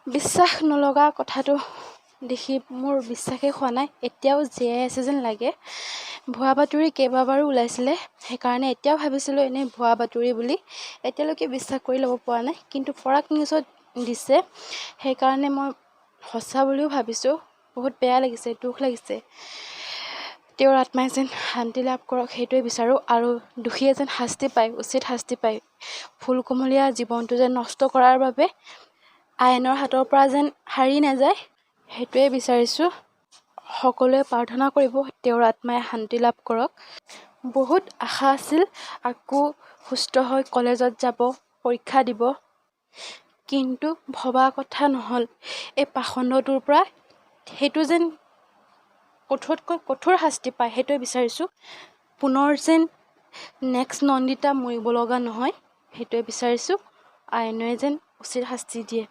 বিশ্বাস নলগা কথাটো দেখি মোৰ বিশ্বাসেই হোৱা নাই, এতিয়াও জীয়াই আছে যেন লাগে। ভুৱা বাতৰি কেইবাবাৰো ওলাইছিলে, সেইকাৰণে এতিয়াও ভাবিছিলোঁ এনেই ভুৱা বাতৰি বুলি। এতিয়ালৈকে বিশ্বাস কৰি ল'ব পৰা নাই, কিন্তু পৰাগ নিউজত দিছে, সেইকাৰণে মই সঁচা বুলিও ভাবিছোঁ। বহুত বেয়া লাগিছে, দুখ লাগিছে। তেওঁৰ আত্মাই যেন শান্তি লাভ কৰক, সেইটোৱে বিচাৰোঁ। আৰু দোষীয়ে যেন শাস্তি পায়, উচিত শাস্তি পায়। ফুলকুমলীয়া জীৱনটো যেন নষ্ট কৰাৰ বাবে আইনৰ হাতৰ পৰা যেন সাৰি নাযায়, সেইটোৱে বিচাৰিছোঁ। সকলোৱে প্ৰাৰ্থনা কৰিব তেওঁৰ আত্মাই শান্তি লাভ কৰক। বহুত আশা আছিল আকৌ সুস্থ হৈ কলেজত যাব, পৰীক্ষা দিব, কিন্তু ভবা কথা নহ'ল। এই পাষণ্ডটোৰ পৰা সেইটো যেন কঠোৰতকৈ কঠোৰ শাস্তি পায়, সেইটোৱে বিচাৰিছোঁ। পুনৰ যেন নেক্সট নন্দিতা মৰিব লগা নহয়, সেইটোৱে বিচাৰিছোঁ। আইনে যেন উচিত শাস্তি দিয়ে।